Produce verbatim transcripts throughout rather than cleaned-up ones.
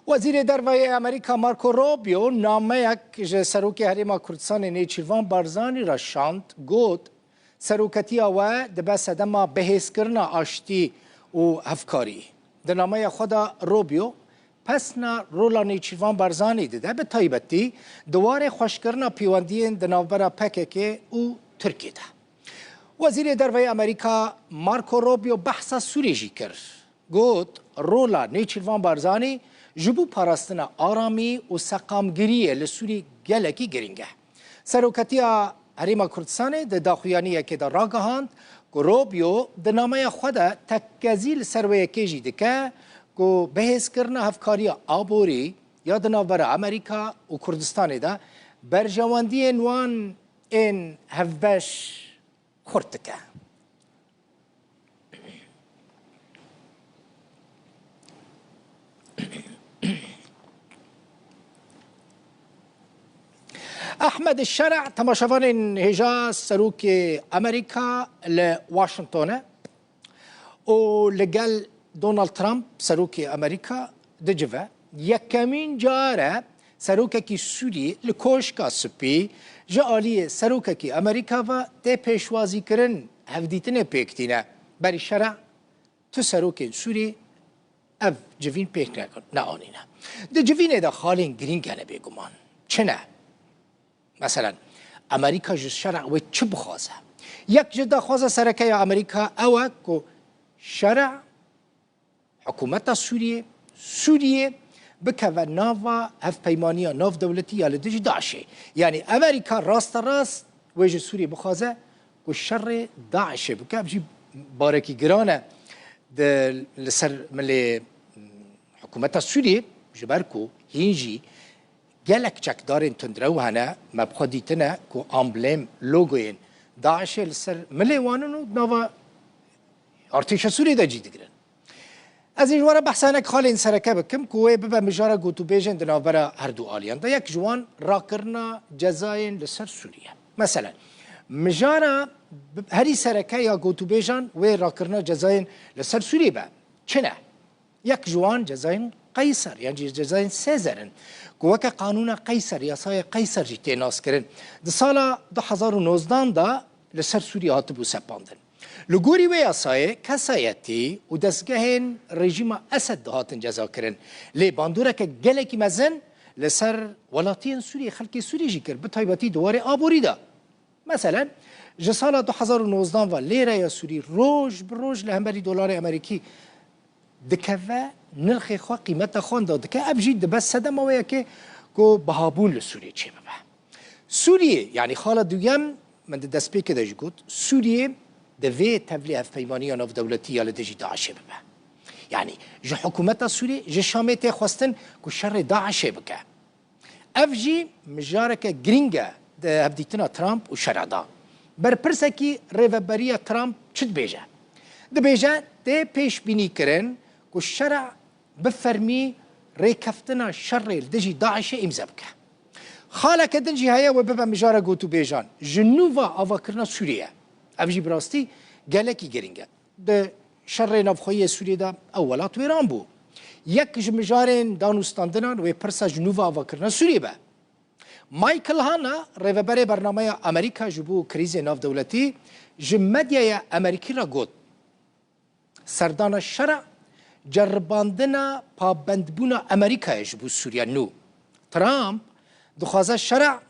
Wezîrê Derve yê Amerîka Marco Rubio nameyek ji Serokê Herêma Kurdistanê Nêçîrvan Barzanî re şand, got, seroketiya we dibe sedema bihêzkirina aştî û hevkarî. Di nameya xwe de Rubio pesna rola Nêçîrvan Barzanî dide, bi taybetî di warê xweşkirina pêwendiyên di navbera P K K û Tirkiyê de. Wezîrê Derve yê Amerîka Marco Rubio behsa Sûriyê jî kir. Got, rola Nêçîrvan Barzanî ji bo parastina aramî û seqamgiriyê li Sûriyê gelekî girîng e. Seroketiya Herêma Kurdistanê di daxuyaniyekê de ragihand ku Rubio di nameya xwe de tekkezî li ser wê yekê jî dike ku bihêzkirina hevkariya aborî ya di navbera Amerîka û Kurdistanê de berjewendiyên wan ên hevbeş xurt dike. Ehmed Şer'a, temaşevanên hêja, serokê Amerîka li Washington e û li gel Donald Trump, serokê Amerîka, dicive. Yekemîn car e serokekî Sûriyê li Koşka Spî ji aliyê serokekî Amerîka ve tê pêşwazîkirin hevdîtinê pêk tîne. Berî Şer'a, tu serokên Sûriyê ev civîn pêk ne-, neanîne. Di civînê de xalên girîng hene bêguman. Çi ne? Meselen, Amerîka ji Şer'a wê çi bixwaze? Yek ji daxwaza sereke ya Amerîka ew e ku Şer'a, hikûmeta Sûriyê, Sûriyê bikeve nava hevpeymaniya navdewletî ya li dijî DAIŞ'ê. Yanî Amerîka rasterast wê ji Sûriyê bixwaze ku şerê DAIŞ'ê bike. Ev jî barekî giran e di, li ser milê hikûmeta Sûriyê, ji ber ku hîn jî gelek çekdarên tundrew hene, me bi xwe dîtine ku amblêm, logoyên DAIŞ'ê li ser milê wan in û nava artêşa Sûriyê de cî digirin. Ez ê ji we re behsa hinek xalên sereke bikim ku wê bibe mijara gotûbêjên di navbera her du aliyan de. Yek ji wan rakirina cezayên li ser Sûriyê. Meselen, mijara bi-, herî sereke ya gotûbêjan wê rakirina cezayên li ser Sûriyê be. Çi ne? Yek ji wan cezayên Qeyser, yan jî cezayên Sêzer in, ku weke qanûna Qeyser, yasaya Qeyser jî tê naskirin, di sala du hezar û nozdan de li ser Sûriyê hatibû sepandin. Li gorî wê yasayê, kesayetî û dezgehên rejîma Esed dihatin cezakirin. Lê bandoreke gelekî mezin li ser welatiyên Sûriyê, xelkê Sûriyê jî kir, bi taybetî di warê aborî de. Meselen, ji sala du hezar û nozdan ve lêreya Sûrî roj bi roj li hemberî dolarê Amerîkî dikeve, nirxê xwe, qîmeta xwe wenda dike. Ev jî dibe sedema wê yekê ku bihabûn li Sûriyê çêbibe. Sûriyê, yanî xala duyem, min di destpêkê de jî got, Sûriyê divê tevlî hevpeymaniya navdewletî ya li dijî DAIŞ'ê bibe. Yanî ji hikûmeta Sûriyê, ji Şamê tê xwestin ku şerê DAIŞ'ê bike. Ev jî mijareke girîng e di hevdîtina Trump û Şer'a de. Berpirsekî rêveberiya Trump çi dibêje? Dibêje, tê pêşbînî kirin ku Şer'a bi fermî rêkeftina şerê li dijî DAIŞ'ê îmze bike. Xaleke din jî heye wê bibe mijara gotûbêjan. Ji nû ve avakirina Sûriyê ye. Ev jî bi rastî gelekî girîng e. Di şerê navxweyî yê Sûriyê de ew welat wêran bû. Yek ji mijarên danûstandinan wê pirsa ji nû ve avakirina Sûriyê be. Michael Hanna, rêveberê bernameya Amerîka ji bo krîzê navdewletî, ji medyaya Amerîkî re got, serdana Şer'a ceribandina pabendbûna Amerîkayê ji bo Sûriya nû. Trump dixwaze Şer'a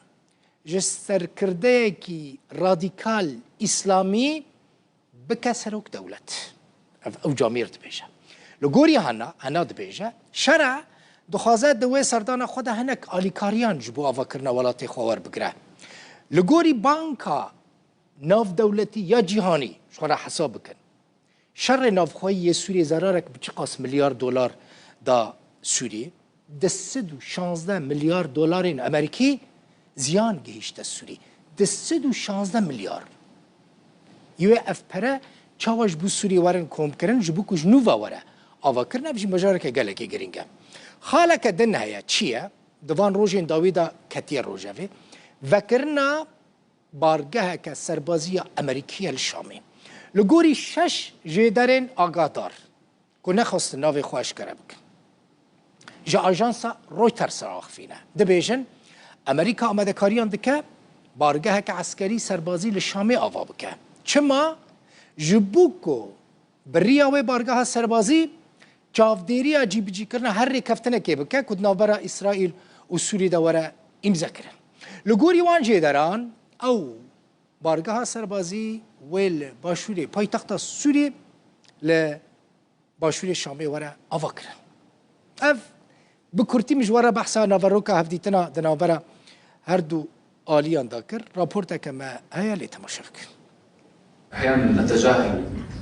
ji serkirdeyekî radîkal îslamî bike serok dewlet. Ev, ew camêr dibêje. Li gorî Hanna, Hanna dibêje, Şer'a dixwaze di wê serdana xwe de hinek alîkariyan ji bo avakirina welatê xwe werbigire. Li gorî Banka Navdewletî ya Cîhanî, ji xwe re hesab bikin. Şerê navxweyî yê Sûriyê zerarek bi çiqas milyar dolar da Sûriyê? Du sed û şazdeh milyar dolarên Amerîkî ziyan gihîşte Sûrî. Du sed û şazdeh milyar. Yê ev pere çawa ji bo Sûriyê werin komkirin, ji bo ku ji nû ve were avakirin, ev jî mijareke gelekî girîng e. Xaleke din heye, çi ye? Di van rojên dawî de ketiye rojevê. Vekirina bargeheke serbazî ya Amerîkî ye li Şamê. Li gorî şeş jêderên agahdar ku nexwestin navê xwe eşkere bikin. Ji ajansa Reuters re axivîne. Dibêjin, Amerîka amadekariyan dike bargeheke eskerî serbazî li Şamê ava bike. Çima? Ji bo ku bi riya wê bargeha serbazî çavdêriya cîbicîkirina her rêkeftinekê bike ku di navbera Îsraîl û Sûriyê de were îmzekirin. Li gorî wan jêderan, ew bargeha serbazî wê li başûrê paytexta Sûriyê li başûrê Şamê were ava kirin. Ev bi kurtî min ji we re behsa naveroka hevdîtina di navbera her du aliyan de kir. Raporteke me heye, lê temaşe bikin. أحيانًا نتجاهل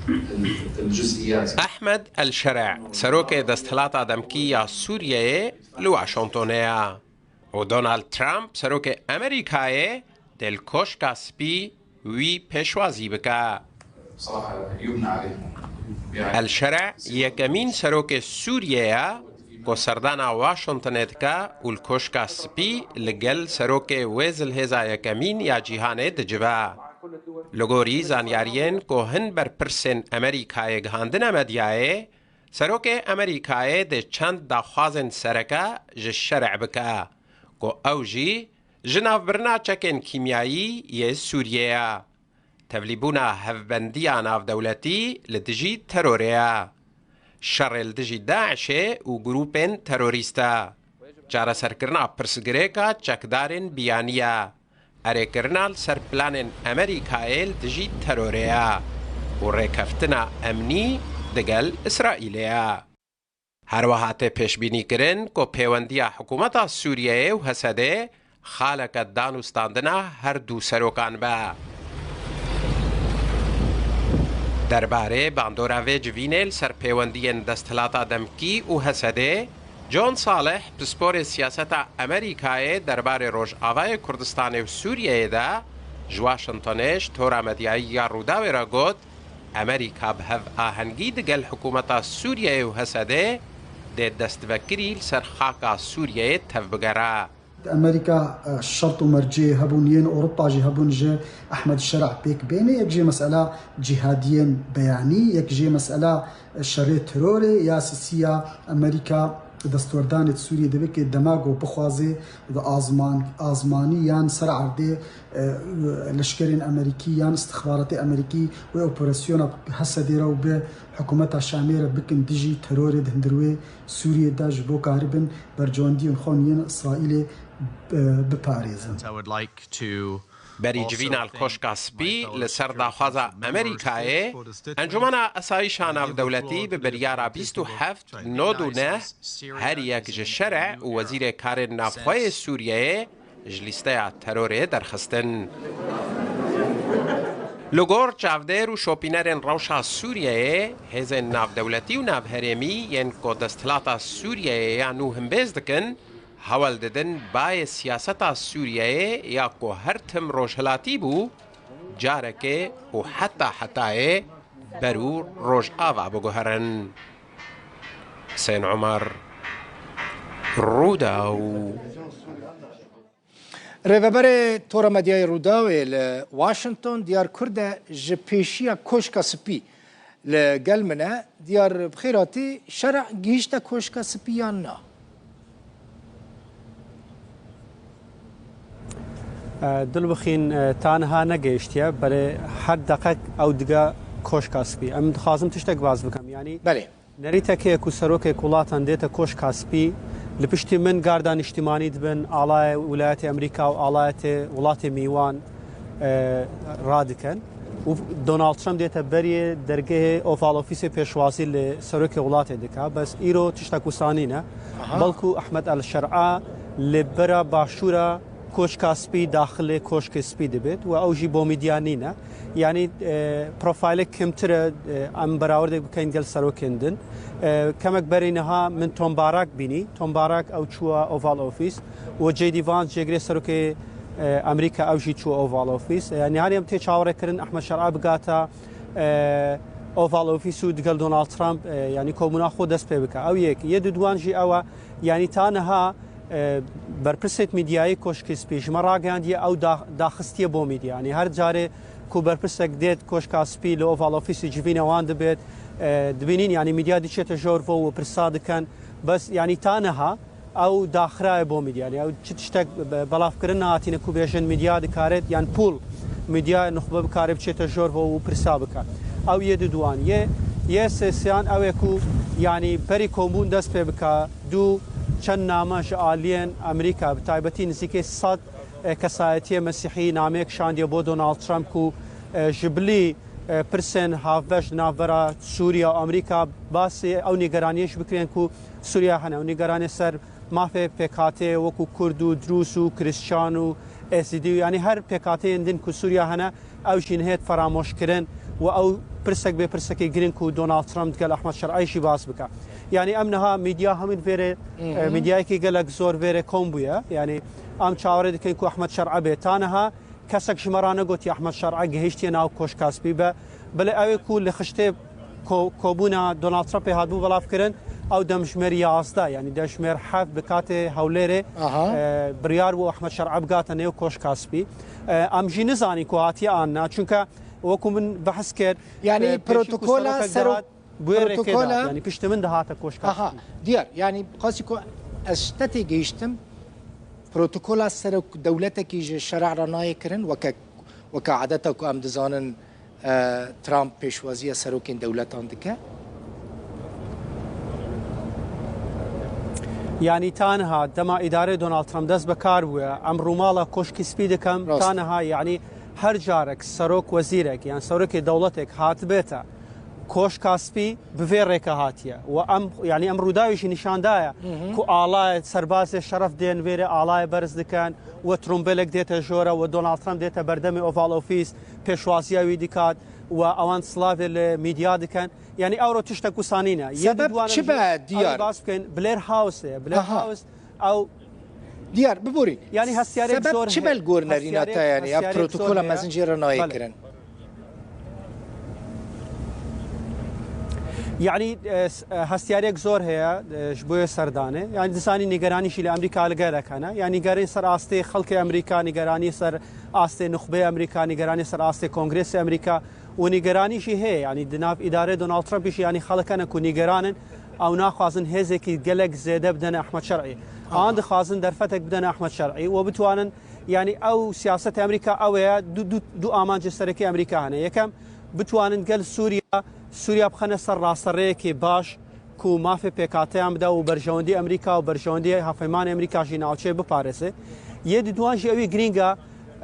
ال-، الجزئيات. Ehmed El Şere, serokê Desthilata Demkî ya Sûriyeyê li Washingtonê ye. Û Donald Trump, serokê Amerîkayê, dê li Koşka Spî wî pêşwazî bike. بصراحة يبنى عليهم. يعني El Şere yekemîn serokê Sûriyê ye ku serdana Washingtonê dike û li Koşka Spî li gel serokê wê zilhêza yekemîn ya cîhanê dicive. Li gorî zanyariyên ku hin berpirsên Amerîkayê gihandine medyayê, serokê Amerîkayê dê çend daxwazên sereke ji Şere bike ku ew jî ji navbirina çekên kîmyayî yê Sûriyê ye. Tevlîbûna hevbendiya navdewletî li dijî terorê ye. Şerê li dijî DAIŞê û grûpên terorîst e. Çareserkirina pirsgirêka çekdarên biyanî ye. Erêkirina li ser planên Amerîkayê li dijî terorê ye û rêkeftina emnî digel Îsraîlê ye. Her wiha tê pêşbînîkirin ku pêwendiya hikûmeta Sûriyeyê û Hesedê xaleke danûstandina her du serokan be. Derbarê bandora vê civînê li ser pêwendiyên Desthilata Demkî û Hesedê, John Saleh, pisporê siyaseta Amerîkayê derbarê Rojavayê Kurdistanê û Sûriyeyê de ji Washingtonê ji tora medyayî ya Rûdawê re got, Amerîka bi hevahengî digel hikûmeta Sûriyeyê û Hesedê dê destvekirî li ser xaka Sûriyeyê tevbigere. Amerîka, e, şert û mercê hebûn, yên Ewropa jî hebûn ji Ehmed Şer'a pêk bêne. Yek jê mesela cîhadiyên beyanî, yek jê mesela, e, şerê terorê ya sisiya Amerîka destwerdanê di Sûriyê dibike, dema ku bixwaze di azman-, azmanî yan ser erdê, e, leşkerên Amerîkî yan istixbaratê Amerîkî wê operasyona Hesedê re û bi hikûmeta Şamê re bikin dijî terorê di hundir wê Sûriyê de ji bo karibin bercewendiyên xwe û yên Îsraîlê, e, biparêzin. I would like to Berî civîna li Koşka Spî li ser daxwaza Amerîkayê, Encûmena Asayîşa Navdewletî bi biryara bîst û heft nod û neh her yek ji Şere û Wezîrê Karên Navxwe yê Sûriyeyê ji lîsteya terorê derxistin. Li gor çavdêr û şopînerên rewşa Sûriyeyê, hêzên navdewletî û navherêmî yên ku desthilata Sûriyeyê ya nû himbêz dikin, hewl didin bayê siyaseta Sûriyeyê ya ku her tim rojhilatî bû, carekê û heta hetayê berû Rojava biguherin. Husên Omer, Rûdaw. Rêveberê Tora Medyayê Rûdawê li Washington, Diyar Kurd e, ji pêşiya Koşka Spî li gel min e. Diyar, bi xêr hatî. Şer'a gihîşte Koşka Spî yan na? E, Dilbixîn, e, ta niha negehiştiye, belê her deqek ew dige Koşka Spî. Em dixwazim tiştek baz bikim, yanî Belê. Nerîtekê ku serokek welatan dête Koşka Spî, li piştî min garda niştimanî dibin, alayê Wilayetê Amerîka û alayetê welatê mîwan, e, radikin. Û Donald Trump dête beriyê dergehê Oval Ofîsê pêşwazî li serokê welatê dike. Bes îro tiştek wisa nîne. Aha. Belku Ehmed El Şer'a li bera başûra Koşka Spî daxilê Koşkê Spî dibêt û ew jî bo medya nîne. Yanî, e, profilek kêmtir e, e, em berawerdek bikeyn gel serokên din. E, kemek berî niha min Tom Barak bînî. Tom Barak ew çûwa Oval Office û J D Vance jêgirê serokê, e, Amerîka ew jî çûwa Oval Office. E, yanî herî em tê çawerêkirin Ehmed Şer'a bigata, e, Oval Office û digel Donald Trump, e, yanî komûna xwe dest pê bike. Ew yek. Yê dudwan jî ew e, yanî ta niha, e, berpirsêt medyayî Koşkê Spî ji me ragihandiye ew da-, daxistiye bo medya. Yanî her carê ku berpirsek dêt Koşka Spî li Oval Office civîna wan dibêt, E, dibînin, yanî, mîdya diçête jor vo û pirsa dikin. Bes, yanî, ta niha ew daxiraye bo mîdya. Yanî, ew çi tiştek be-, belavkirin nehatîne ku bêjin mîdya dikaret, yan pûl, mîdya nuxbe bikare biçête jor vo û pirsa bike. Ew yê diduan. Yê, yê sêsiyan ew ê ku, yanî, berî kombûn dest pê bike, dû çend name ji aliyên Amerîka, bi taybetî nizîkê sed, e, kesayetiyê mesîhî nameyek şandiye bo Donald Trump ku, e, ji bilî e, pirsên havbeş di navbera Sûriye û Amerîka, basê ew nîgeraniyê jî bikirin ku Sûriye hene. Ew nîgeraniyê ser mafê pêkhateyê wekû Kurd û Drûz û Krîstiyan û Êzîdî û, yanî, her pêkhateyên din ku Sûriye hene, ew jî nihêt feramoşkirin û ew pirsek bê pirsekê giring ku Donald Trump digel Ehmed Şer'î jî bas bike. Yanî, em niha mîdya hemî vêrê, e, mîdyayekî gelek zor vêrê kom bûye. Yanî, em çaverê dikin ku Ehmed Şer'î bê. Ta niha kesek ji me re negotiye Ehmed Şer'î gihiştiye nav Koşka Spî be. Belê ew ê ku li xiştê ko-, kobûna Donald Trumpê hatibû belavkirin, ew demjimêr yazdeh, yanî demjimêr heft bi katê Hewlêrê, Aha. e, biryar bû Ehmed Şer'î bigate nêw Koşka Spî. E, em jî nizanîn ku hatiye an na, çunke wekû min behs kir, Yanî e, pêşî ku protokola serokek serok-, dihat, bi wê rêkê protokola dihat, yanî piştî min dihate Koşka Aha, Spî. Diyar, yanî qasî ku ez ji te tê gihiştim, protokola serok dewletekî ji şer'a re nayê kirin, weke, weke adeta ku em dizanin, e, Trump pêşwaziya serokên dewletan dike. Yanî ta niha dema îdarê Donald Trump dest bi kar bûye, em rûmala Koşkî Spî dikin, Rast. ta niha, yanî her carek serok wezîrek, yan serokê dewletek hatibête Koşka Spî bi vê rêke hatiye. Û em, yanî em rûdawê jî nîşan daye Hı hı. ku alayê serbazê şeref dên vêrê alayê berz dikin û trombelek dête jor e û Donald Trump dête berdemê Oval Office, pêşwaziya wî dikat û ewan silavê li mîdya dikin. Yanî ewro tiştek wisa nîne. Yê Sebeb diduanim çi jî be, ew Diyar? Bas bikin, Blair House ye. Blair Aha. House ew Diyar, biborî. Yanî hestiyarek Sebeb zor çi heye. Be li gor nerîna Hestiyarek, te, yanî, ev hestiyarek zor protokola heye. Mezin jê re nayê Belê. kirin? Yanî, e, s-, e, hestiyarek zor heye, e, ji bo yê serdanê. Yanî, disanî nîgeranî jî li Amerîka li gelek hene. Yanî, nîgeranî ser astê xelkê Amerîka, nîgeranî ser astê nuxbeyê Amerîka, nîgeranî ser astê Kongresê Amerîka û nîgeranî jî heye. Yanî, di nav îdarê Donald Trump jî, yanî, xelk hene ku nîgeran in, ew naxwazin hêzekî gelek zêde bidene Ehmed Şer'î. Aha. An dixwazin derfetek bidene Ehmed Şer'î û bitwanin, yanî, ew siyasetê Amerîka ew ye, du, du, du amancê serekî Amerîka hene. Yekem, bitwanin gel Sûriya, Sûriya bixene ser rasterêyekê baş ku mafê pêkhateyan bide û berjewendî Amerîka û berjewendî hevpeymanê Amerîka jî navçeyê biparêze. Yê diduan jî ew ê girîng e,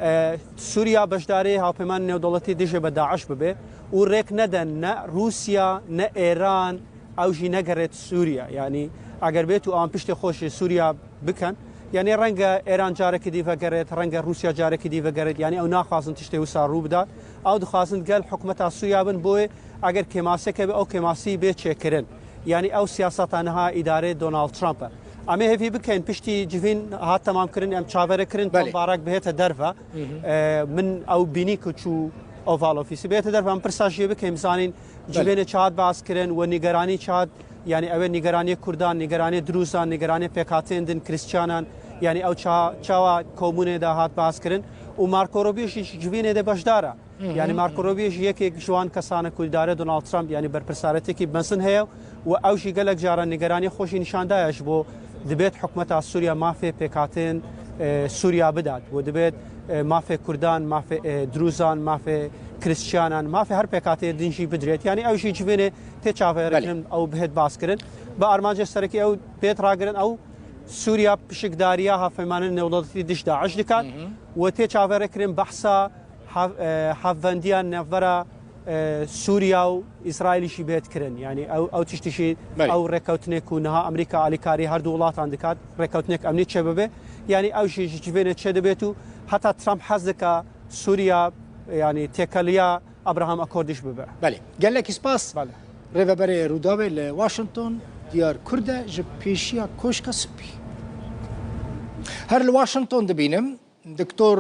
e, Sûriya beşdarê hevpeymanê nêwdewletî dijê be DAIŞ bibe û rêk neden ne Rûsya ne Êran ew jî negerêt Sûriya. Yanî eger bêt û an piştê xwe ji Sûriya bikin, yanî renge Êran carekî dî vegerêt, renge Rûsya carekî dî vegerêt, yanî ew naxwazin tiştê wisa rû bidat. Ew dixwazin gel hikûmeta Sûriya bin, boyê eger kêmasiyeke be, ew kêmasî bê çêkirin. Yanî ew siyaseta niha îdarê Donald Trump e. Em ê hêvî bikin, piştî civîn hat temamkirin, em çaverê kirin, Tom Belê. Barak bihête derve. Hı hı. E, min ew bînî ku çû Oval Ofîsî bihête derve, em pirsa jê bikin, bizanîn Belê. Civînê çi hat behs kirin û nîgeranî çi hat, yanî ew ê nîgeraniyê Kurdan, nîgeraniyê Drûzan, nîgeraniyê pêkhateyên din Krîstiyanan, yanî ew ça-, çawa kombûnê de hat behs kirin û Marco Rubio jî ji civînê de beşdar e. Hı hı. Yanî Marco Rubio jî yekek ji wan kesan e ku îdarê Donald Trump, yanî berpirsaretekî mezin heye û ew jî gelek caran nîgeraniyê xwe jî nîşan daye ji bo dibêt hikûmeta Sûriya mafê pêkhateyên, e, Sûriya bidat û dibêt, e, mafê Kurdan, mafê, e, Drûzan, mafê Krîstiyanan, mafê her pêkhateyê din jî bidirêt. Yanî ew jî civînê tê çaverêkirin, Belê. Ew bihêt baskirin. Bi armancê serekî ew bêt ragirin, ew Sûriya pişikdariya hevpeymanên nêwdewletî dij DAIŞ dikat Hı hı. û tê çaverêkirin behsa hev-, e, hevvendiya navbera, e, Sûriya û Îsraîlî jî bêt kirin. Yanî ew, ew tiştî jî Belê. Ew rêkewtinê ku niha Amerîka alîkarî her du welatan dikat, rêkewtinek emnî çêbibe. Yanî ew jî ji civênê çêdibêt û heta Trump hez dike Sûriya, yanî têkiliya Abraham Accord jî bibe. Belê. Gelekî spas. Belê. Rêveberê Rûdawê li Washington, Diyar Kurd e, ji pêşiya Koşka Spî. Her li Washington dibînim. Doktor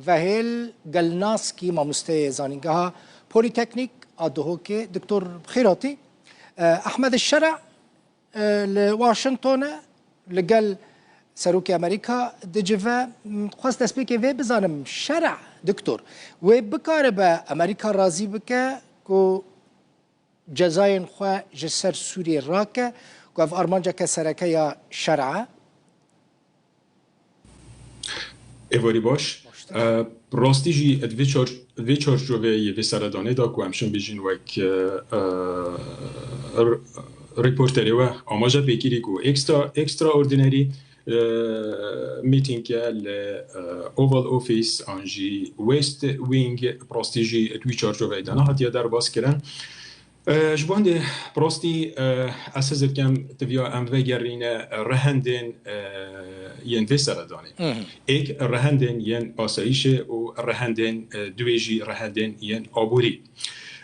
Vehêl Gelnaskî, mamosteyê Zanîngeha Polîteknîk a Duhokê. Doktor, bi xêr hatî. Eh, Ehmed Şera, eh, li Washington e, li gel Serokê Amerîka dicive. Xwest destpêkê vê bizanim, Şera, doktor, wê bikaribe Amerîka razî bike ku cezayên xwe ji ser Sûriyê rake, ku ev armanceke sereke ya şer'a. Êvarî baş. E, rastî jî di vê çar-, vê çarçoveyê yê vê seredanê de ku em şin bijîn wek, e, e, r-, reporterê we amaje pêkirî ku extra, extraordinary, e, meeting e li, e, Oval Office an jî West Wing, rastî jî di wî çarçoveyê de nehatiye derbas kirin. E, ji bo hindê bi rastî, e, ez hizir kem tiviya em vegerîne rihendên, e, yên vê seredanê. Êk rihendên yên asayîşê û rihendên, e, duwê jî rihendên yên aborî.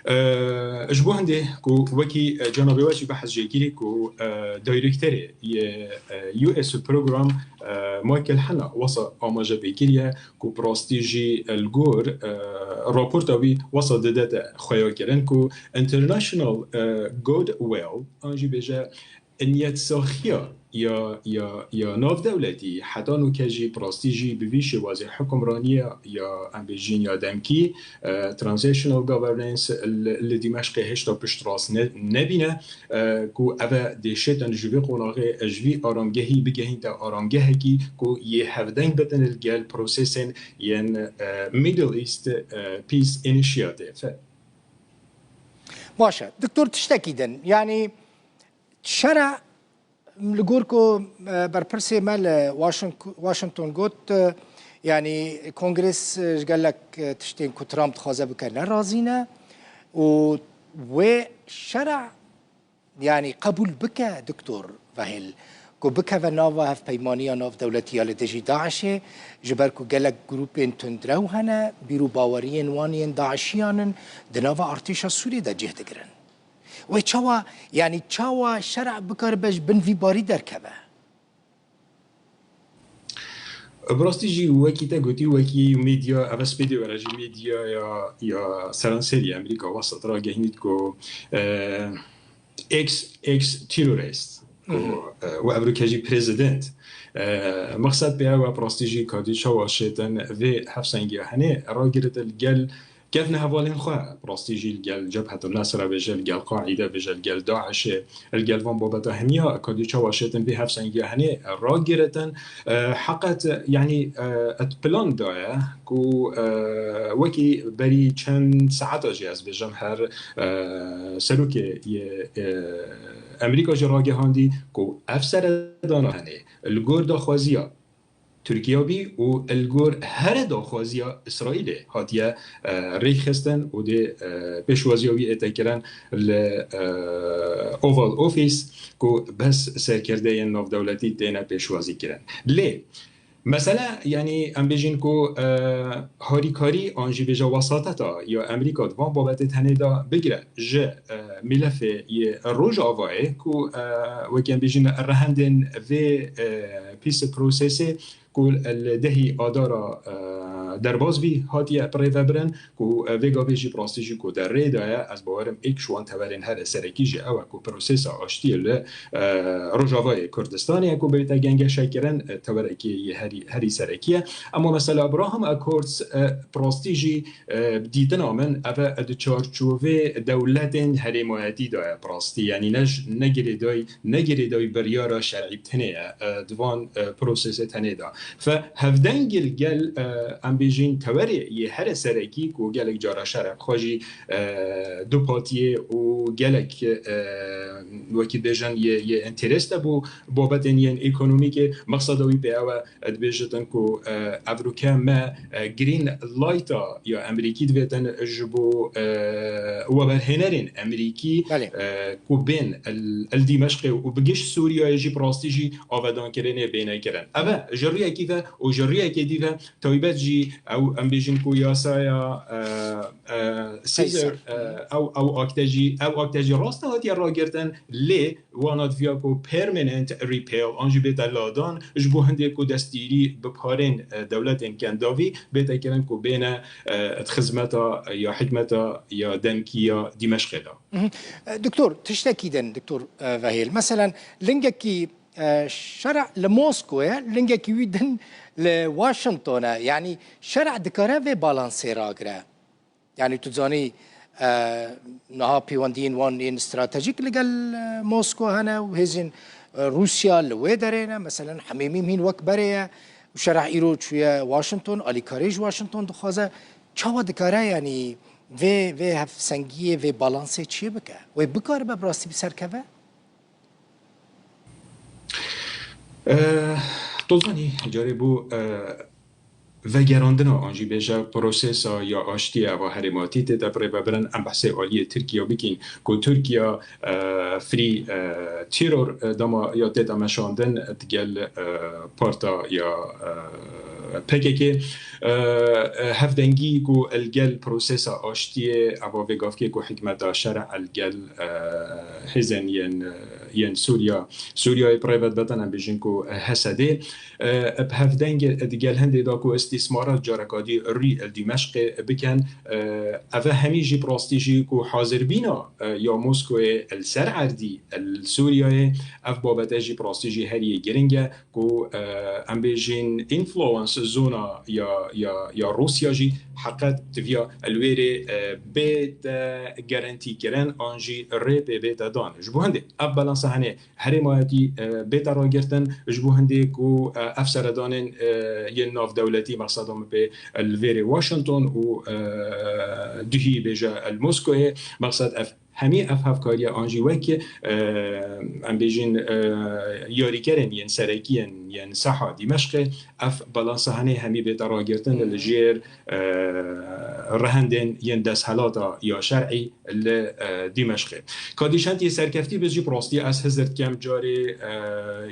E, ji bo hindê ku wekî, e, cenabê we jî behs jê kirî ku, e, dayrekterê yê, e, U S program, e, Michael Hanna wesa amaje pê kiriye ku bi rastî jî, e, li gor, e, raporta wî wesa didete xweyakirin ku International, e, Goodwill an jî bêje niyetsaxiya ya, ya, ya navdewletî heta nûke jî bi rastî jî bi vî şêwazê hukimraniya ya em bêjîn ya demkî, e, transitional governance li, li Dîmeşqê hêşta piştrast ne-, nebîne, e, ku ev e dê şêtin ji vê qonaxê, e, ji vî aramgehî bigehînte aramgehekî ku yê hevdeng bitin li gel prosesên yên, e, Middle East, e, Peace Initiative. Baş e. Doktor, tiştekî din. Yanî şer'a li gor ku, e, berpirsê me li Washing-, Washington got, e, yanî Kongres, e, ji gelek, e, tiştên ku Trump dixwaze bike ne razî ne û wê şer'a, yanî qebûl bike, Doktor Vehêl, ku bikeve nava hevpeymaniya navdewletî ya li dijî DAIŞ'ê, ji ber ku gelek grûpên tundrew hene, bîr û baweriyên wan yên DAIŞiyan in, di nava artêşa Sûriyê de cih digirin. Wê çawa, yanî çawa şer'a bikaribe ji bin vî barî derkeve? Bi rastî jî wekî te gotî, wekî medya, ev spêdê were jî medya ya, ya seranserî Amerîka wesat ragehînît ku, e, ex, ex terrorist, ku, e, we evroke jî president. E, mexsed pê ew e, bi rastî jî kadî çawa şêtin vê hevsengiya henê ragirêt li gel kevne hevalên xwe, bi rastî jî li gel Cebhetul Nusra bêje, li gel Qaîde bêje, li gel DAIŞ'ê, li gel van babeta hemiya kadî çawa şêtin vê hevsengiya henê ragirêtin. E, heqet, yanî, e, et plan daye ku, e, wekî berî çend saeta jî ez bêjim her, e, serokê yê, e, Amerîka jî ragihandî ku ev seredana henê li gor daxwaziya Tirkiye bî û li gor here daxwaziya Îsraîlê hatiye, e, rêxistin û dê, e, pêşwaziya wî ête kirin li, e, Oval Office ku bes serkirdeyên navdewletî têne pêşwazî kirin. Lê mesele, yanî em bêjin ku, e, harîkarî an jî bêje wesateta ya Amerîka di van babetê tenê de bigire ji, e, mîlefê yê Rojavayê ku, e, wekî em bêjin rihendên vê, e, peace prosesê ku li dehî Adara, e, derbas bî hatiye birêvebirin ku, e, vê gavê jî bi rastî jî ku di rê de ye, ez bawerim êk ji wan tewerên here serekî jî ew e ku prosesa aştiyê li, e, Rojavayê Kurdistanê ye ku bête gengeşekirin, e, tewerekê yê herî, herî serekî ye. Ema mesela Abraham Accords, e, bi rastî jî, e, bi dîtina min, ev e di çarçovê dewletên herêmayetî de ye bi rastî. Yanî ne ji, ne girêdayî, ne girêdayî biryara şerî tenê ye, e, di van, e, prosesê tenê de. Fe hevdengî li gel, e, em bêjin tewerê yê here serekî ku gelek cara şerek xwe jî, e, dupatiyê û gelek, e, wekî bêjin yê, yê enterês de bû babetên yên ekonomîkê. Mexseda wî pê ew e, dibêjitin ku, e, evroke me, e, green light-a ya Emerîkî divêtin ji bo, e, weberhênerên Emerîkî, Belê. e, ku bên el, el Dîmeşqê û bi giş Sûriyeyê jî bi rastî jî avedankirinê bêne kirin. Ev e ji rûyekî ve û ji rûyekê dî ve taybet jî ew em bêjin ku yasaya, e, e, Caesar, Caesar. e, ew, ew akte jî, ew akte jî rast hatiye ragirtin, lê wana diviya ku permanent repeal an jî bête ladan, ji bo hindê ku destgîrî bi parên, e, dewletên kendavî bête kirin ku bêne, e, di xizmeta ya hikmeta ya demkî ya Dîmeşqê de. E, Doktor, tiştekî din, Doktor, e, Vehêl. Meselen, lingekî, e, şer'a li Moskow ye, lingekî wî din li Washington e. Yanî şer'a dikare vê balansê ragire. Yanî tu zanî, E, niha pêwendiyên wan yên stratejîk li gel, e, Moskow hene û hêzên, e, Rûsya li wê derê ne. Meselen Hemêmî hîn wek berê ye û şereh îro çûye Washington, alîkariyê ji Washington dixwaze. Çawa dikare, yanî vê, vê hevsengiyê, vê balansê çiyê bike? Wê bikaribe bi rastî bi ser keve? Eh, tu zanî, carê bû, eh, vegerandina an jî bêje prosesa ya aştiyê eva herêmatî tê de birêvebirin. Em behsê aliyê Tirkiye bikîn ku Tirkiye, eh, free, eh, terror, eh, dema ya tê de meşandin digel, eh, parta ya, eh, P K K. Eh, eh, hevdengî ku el gel prosesa aştiyê eva vê gavkê ku hikmeta şer el gel, eh, hêzên yên, yên Sûriya, Sûriyayê bi rê ve dibetin, em bêjin ku H S D, e, bi hevdeng digel hindê da ku îstîsmarat careka dî rû li Dîmeşqê bikin. E, ev hemî jî bi rastî jî ku hazirbîna, e, ya Moskoyê li ser erdî li Sûriyeyê, ev babete jî bi rastî jî herî giring e ku, e, em bêjin influence zona ya, ya, ya Rûsya jî heqet diviya li wê rê, e, bête garantîkirin an jî rê pê bête dan. Ji bo hindê ev balansa hene herêmayetî, e, bête ragirtin, ji bo hindê ku, e, ev seredanên, e, yên navdewletî, mexseda min pê, e, li vêrê Washington û, e, duhî bêje li Moskoyê, mexsed ev hemî ev hevkariye an jî wek, e, em bêjin, e, yarîkerên yên serekî yên, yên seha Dîmeşqê, ev balansa hene hemî bête ragirtin li jêr, e, rehendên yên desthilata ya şer'î li, e, Dîmeşqê. Kadîşentiyê serkeftî bi jî bi rastî ez hizir dikem carê, e,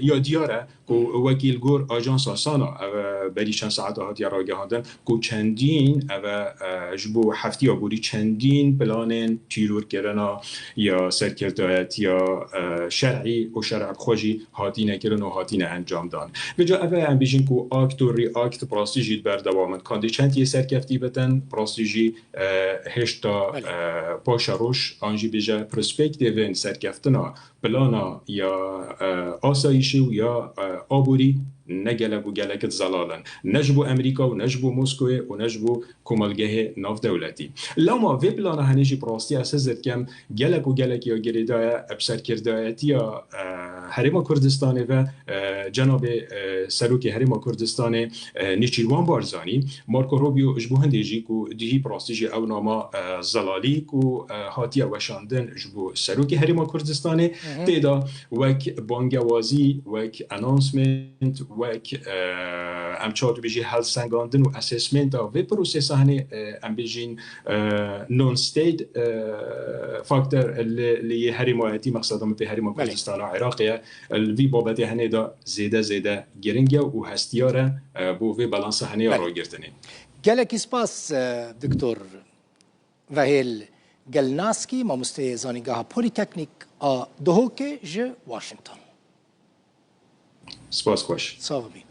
ya diyar e ku wekî li gor ajansa Sana, ev, e, berî çend saeta hatiye ragihandin ku çendîn, ev, e, ji bo heftiya borî çendîn planên tîrorkirina ya serkirdayetiya, e, şer'î û şer'bixwe jî hatîne kirin û hatîne encamdan. Vêca ev e em bêjin ku akt û react bi rastî jî berdewam in. Kadîşentiyê serkeftî bitin, bi rastî jî e, hêşta, Belê. e, paşeroj an jî bêje perspektîfên serkeftina plana ya, e, asayîşê û ya, e, aborî ne gelek û gelek zelal in. Ne ji bo Amerîka û ne ji bo Moskoyê û ne ji bo komelgehê navdewletî. Lewma vê plana henê jî bi rastî ez hizir dikem gelek û gelek ya girêdayî ye bi serkirdayetiya, e, Herêma Kurdistanê ve, e, cenabê, e, Serokê Herêma Kurdistanê, e, Nêçîrvan Barzanî, Marco Rubio ji bo hindê jî ku dihî bi rastî jî ew nama, e, zelalî ku, e, hatiye weşandin ji bo Serokê Herêma Kurdistanê, Hı hı. tê de wek bangewazî, wek announcement, wek, e, em çawa tu bêjî helsengandin û assessmenta vê prosesa henê, e, em bêjîn, e, non-state, e, factor li, li yê herêmayetî, mexseda min pê Herêma Belê. Kurdistana Iraqê ye. Li vî babetê henê de zêde zêde giring e û hestiyar e, e, bo vê balansa henê ya Belê. ragirtinê. Gelekî spas, e, Doktor Vehêl Gelnaskî, mamosteyê Zanîngeha Polîteknîk a Duhokê ji Washington. Spas xweş. Sağ bî.